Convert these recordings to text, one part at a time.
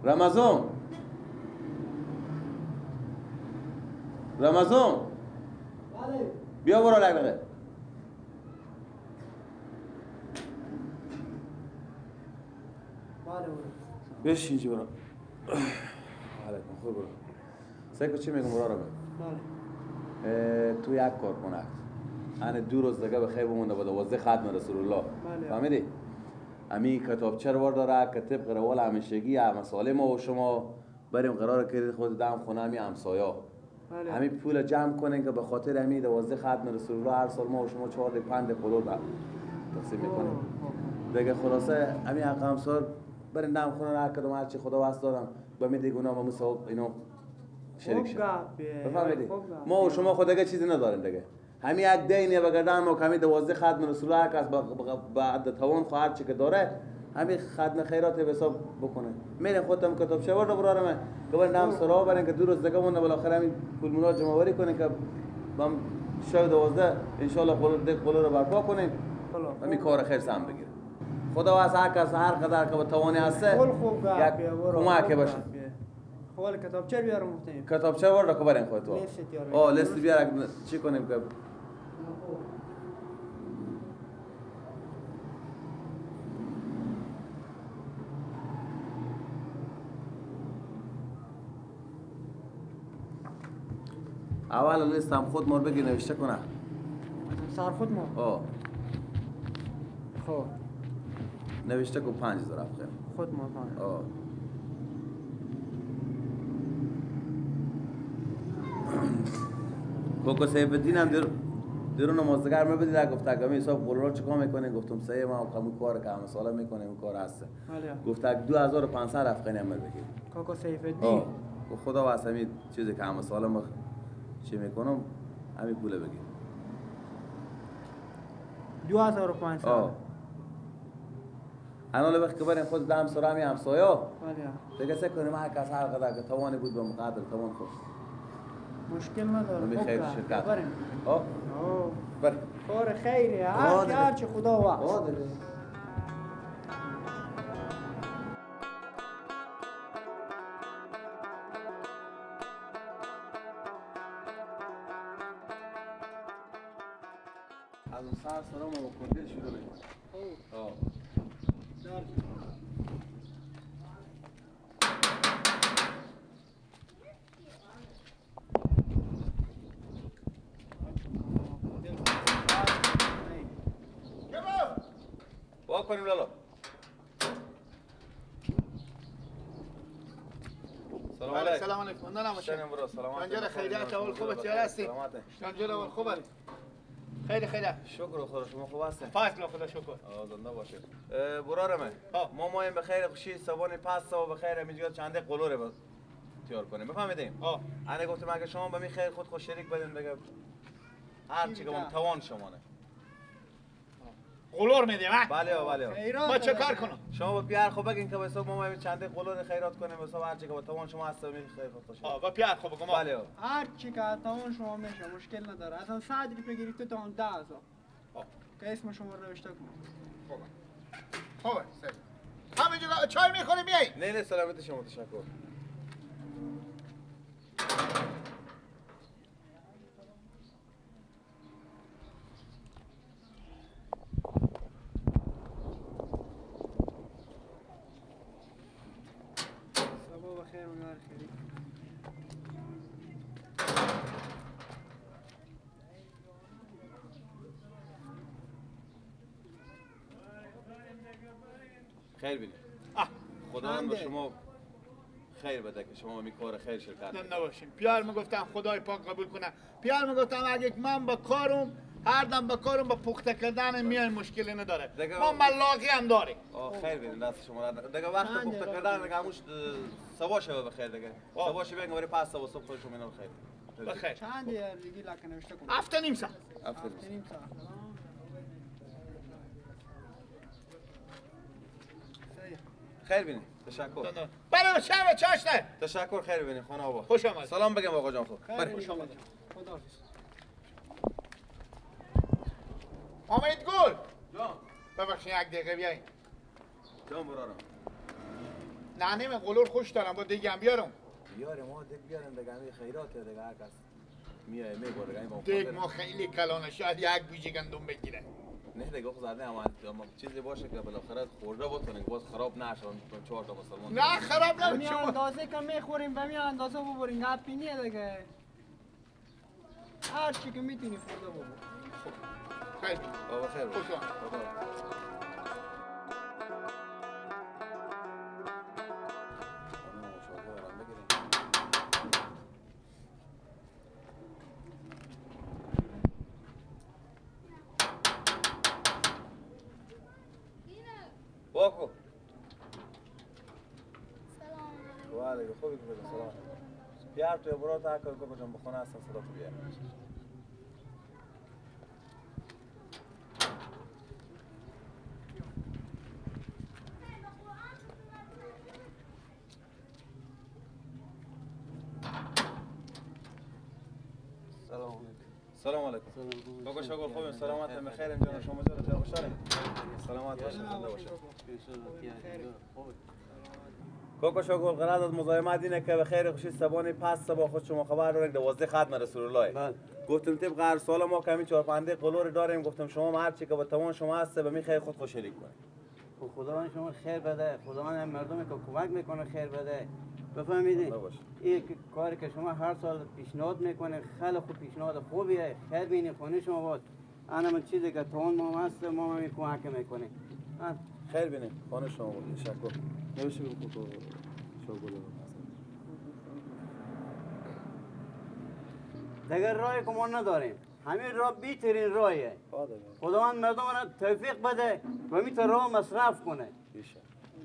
رمضان رمضان بله بیا برو لگ دقیقه. بله بشین اینجا برو. علیکم خوب برو. سیکو چی میگم برو رو بله. تو یک کار کنه. انا دو روز دیگه به خیر بمونده با 12 ختم رسول الله. فهمیدی؟ امی کتابچه رو داره که طبق روال همیشگی مسائل ما و شما بریم قرار کردید خود دم خونه امی همسایا. همین پول جمع کنین که به خاطر همین 12 ختم رسول الله هر سال ما و شما 4 5 قلوب تقسیم میکنیم. دیگه خلاصه همین حق همسار بریم دم خونه هر کدوم هر چی خدا واسه دادم با می دیگه اونا ما اینو شریک شد. بفهمیدی؟ ما و شما خود دیگه چیزی نداریم دیگه. همین یک دینه بگردن ما که همین 12 ختم رسول الله هر کس بعد توان خواهر چی که داره همین ختم خیرات به حساب بکنه. میریم خودم کتاب شوار رو برارم که بریم دم سرا بریم که دو روز دیگه مونده بالاخره همین پول مولا جمع آوری کنیم که با شب 12 ان شاء الله قلو دیگه قلو رو برپا کنیم. همین کار خیر سهم بگیریم. خدا واسه هر کس هر قدر که به توانی هسته یک کمک باشه. خب کتابچه بیارم گفتیم. کتابچه ورد که بریم خودت. آه لیست بیار چی کنیم که اول لیست هم خود مار بگی نوشته کنه. سر خود ما. آه. خب. نوشته کو 5000 افغان. خود ما 5. آه. کوکو سیف الدین هم درون نمازگر میبدید گفت اگه می حساب قرار چیکار میکنه؟ گفتم سه ما همون کار که همه ساله میکنه اون کار هست. گفت 2500 افغانی هم بگیر. کوکو سیف الدین. خدا واسه همین چیزی که همه ساله ما چی میکنم همین پول بگیر. 2500. آه. انا وقت که بریم خود دم سر همین همسایه. دیگه سه کنیم هر کس هر قدر که توانی بود به مقدر توان خود. مشکل نداره. به خیر شرکت. بریم. آه. بریم. کار خیره. هر چی خدا واسه. از اون سر سرام و کندل شروع میکنه. آه. وا کنیم لالا. سلام علیکم. سلام علیکم. نه نباشه. سلام. پنجره خیریت اول خوبه تیار هستی؟ پنجره اول خوبه. خیلی خیلی شکر خدا شما خوب هستین؟ فضل خدا شکر. زنده باشید. برارمه ما مایم بخیر خوشی صبحانه پس صبح بخیر اینجا چنده قلوره باز تیار کنیم. بفهمیدیم؟ انا گفتم اگه شما به می خیر خود خوش شریک بدین دیگه هر چی که توان شمانه. قلور میدیم ها؟ بله بله. ما چه کار کنم؟ شما با پیار خو بگین که به حساب ما چنده قلور خیرات کنیم به حساب هر چی که با توان شما هست می خیر خود خوش. با پیار خو بگم. بله. هر چی که توان شما میشه مشکل نداره. اصلا 100 روپیه گرفته تا 10000. که اسم شما رو نوشته کنم. خوبه. خوبه. همینجا چای میخوریم میای؟ نه نه سلامت شما تشکر. خیر بینید. خداوند به شما خیر بده که شما می کار خیر شرکت نباشیم. پیار میگفتم خدای پاک قبول کنه. پیار میگفتم اگه من با کارم هر دم با کارم با پخته کردن میای مشکلی نداره. ما ملاقی هم داریم. خیر بینید دست شما دیگه وقت پخته کردن دیگه هموش سوا شبه بخیر دیگه. سوا شبه برای پس سوا صبح خودشون اینا خیر. بخیر. چند دیگه لک نوشته کنم؟ 7.5 ساعت. 7.5 ساعت. خیر بینید. تشکر. برای شب چاشته. تشکر خیر بینید خانه آبا. خوش آمد. سلام بگم آقا جان خوب. خوش آمد. خداحافظ. آمید گل. جان. ببخشید یک دقیقه بیاین. جان برارم. نه نه من قلور خوش دارم با دیگه هم بیارم. بیارم ما دیگه بیارم دیگه همین خیراته دیگه هر کس میای میبره دیگه. دیگه ما خیلی کلانه شاید یک بیجه گندم بگیره. نه دیگه خو زده اما چیزی باشه که بالاخره خورده بتونه که باز خراب نشه. چهار تا مسلمان نه خراب نشه. می اندازه که میخوریم به می اندازه ببریم گپی نیه دیگه. هر چی که میتونی خورده ببر. خیر بابا خیر خوش باکو. سلام علیکم. و علیکم. خوبی که بگم سلام. بیار تو برو تا کار کو بجام بخونه هستم صدا تو بیار. سلام علیکم. سلام علیکم. باکو شکر خوبیم سلامت هم بخیریم جان شما جان خیر خوشحالیم. سلامت باشید زنده باشید. کوکو شکر قرار از مزاحمت اینه که به خیر خوشی سبانی پس با خود شما خبر دارین 12 ختم رسول الله. گفتم طبق هر سال ما کمی 4 5 قلور داریم گفتم شما هر چی که با توان شما هست به می خیر خود خوش شریک کنید. خداوند شما خیر بده. خداوند مردم که کمک میکنه خیر بده. بفهمیدین این کاری که شما هر سال پیشنهاد میکنه خیلی خوب پیشنهاد خوبیه. خیر بینی خونه شما باد. انا من چیزی که توان ما هست ما می کمک میکنه. خیر بینی خانه شما بود. تشکر. نوشته بگو کوکو شاگل دیگر راه که ما نداریم. همین راه بیترین راهه. خداوند مردم را توفیق بده و میتونه راه مصرف کنه.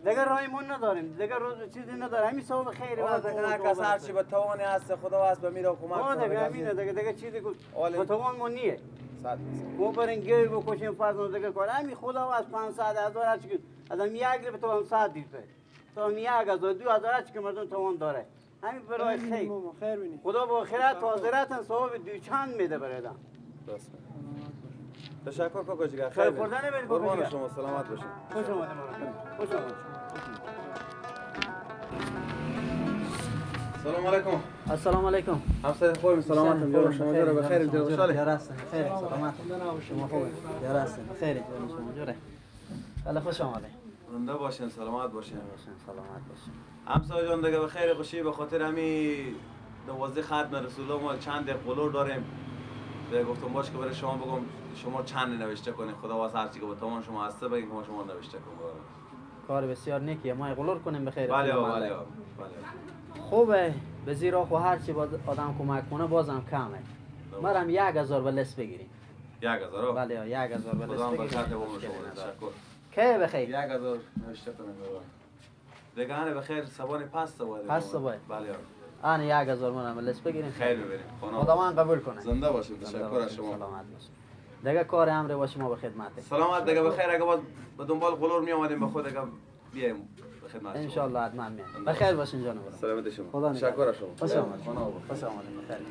دیگر راهی ما نداریم. دیگر روز چیزی نداریم. همین ثواب خیر بعد دیگر هر کس هر چی به توانی هست خدا هست به میره کمک کنه. دیگه همینه دیگه چیزی که به توان ما نیه. 100% ما برین گیر بکشیم فرض دیگه کار همین خدا از 500 هزار هر چی ازم یک رو تو هم 100 دیپه تو هم 1000 2000 هر چی که مردم توان داره همین برای خیر. خدا با آخرت و آخرت ثواب دوچند میده برای آدم. تشکر کاکا جیگر. خیر قربان شما سلامت باشید. خوش آمدید. خوش آمدید. سلام علیکم. السلام علیکم. همسایه خوبیم سلامتم جان شما جوره بخیر جان خوشحاله. یار هستن خیر سلامت شما خوبه. یار هستن خیر جان شما جوره. خیلی خوش آمدید. زنده باشین سلامت باشین. سلامت باشین. همسایه جان دیگه بخیر خوشی به خاطر همین 12 ختم رسول الله ما چند قلور داریم. دیگه گفتم باش که برای شما بگم شما چند نوشته کنید. خدا واسه هر چی که با توان شما هسته بگین که ما شما نوشته کنیم. کار بسیار نیکیه. ما قلور کنیم بخیر. بله بله بله. خوبه به زیرا خو هر چی باز آدم کمک کنه بازم کمه. مرم 1000 به لس بگیریم. 1000؟ بله 1000 به لس بگیریم. تشکر. کی بخیر؟ 1000 نوشته کنم دیگه. انه بخیر سبانی پس باید. پس باید. بله. انه 1000 مرم به لس بگیریم. خیر ببریم. خداوند قبول کنه. زنده باشید. تشکر از شما. سلامت باشید. دیگه کار امر با شما به خدمت. سلامت دیگه بخیر. اگه باز به دنبال قلور می اومدیم به خود دیگه بیایم. ان شاء الله حتما میام. بخیر باشین جانم. سلامت شما. تشکر از شما. خوش آمدید. خوش آمدید. بخیر.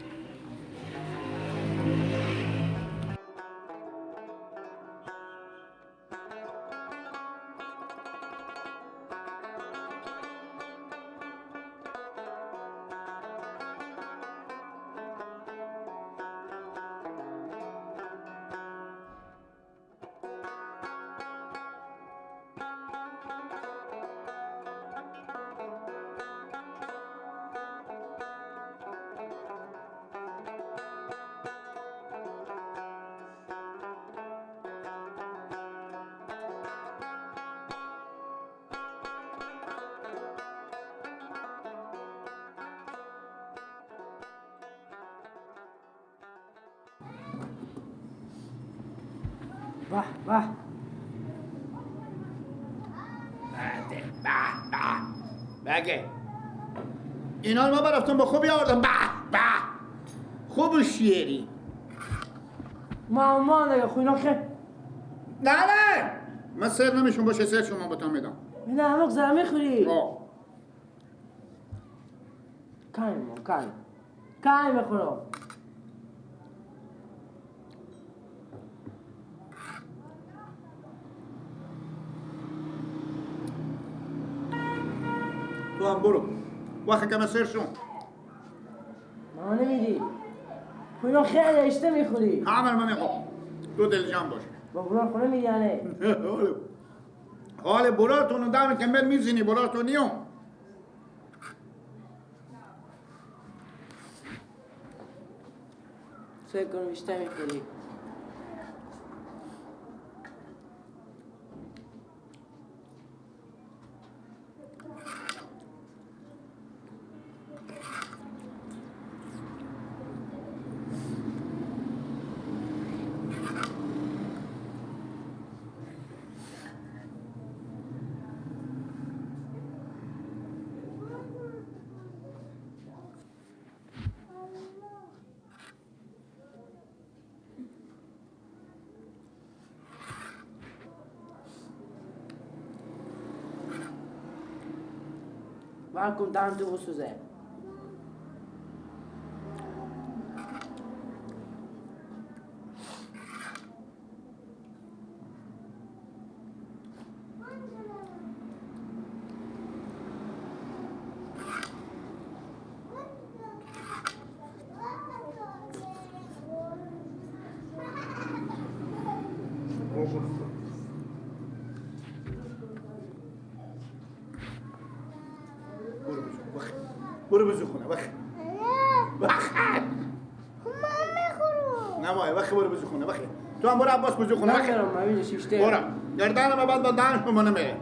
به به به بگه اینا رو ما برفتم با خوبی آوردم. به به خوب شیری مامان دیگه خو اینا خیلی نه نه من سر نمیشون باشه سر شما با میدم. نه همه زمین خوری کایم کایم کایم بخورم. تو هم برو. وقت کم سر شو. ما نمیدی. اینا خیلی اشته میخوری. همه من میخوام. تو دل جان باش. با برار خونه میدی یعنی؟ حال براتون دم کمر میزنی براتون نیوم. فکر کنم بیشتر میخوری. معكم دعم تبغوا سوزان. برو بزو خونه وخ وخ من میخورم. نه وای وخ برو بزو خونه وخ. تو هم برو عباس بزو خونه وخ. برو. گردن ما بعد با دهن شما نمیره.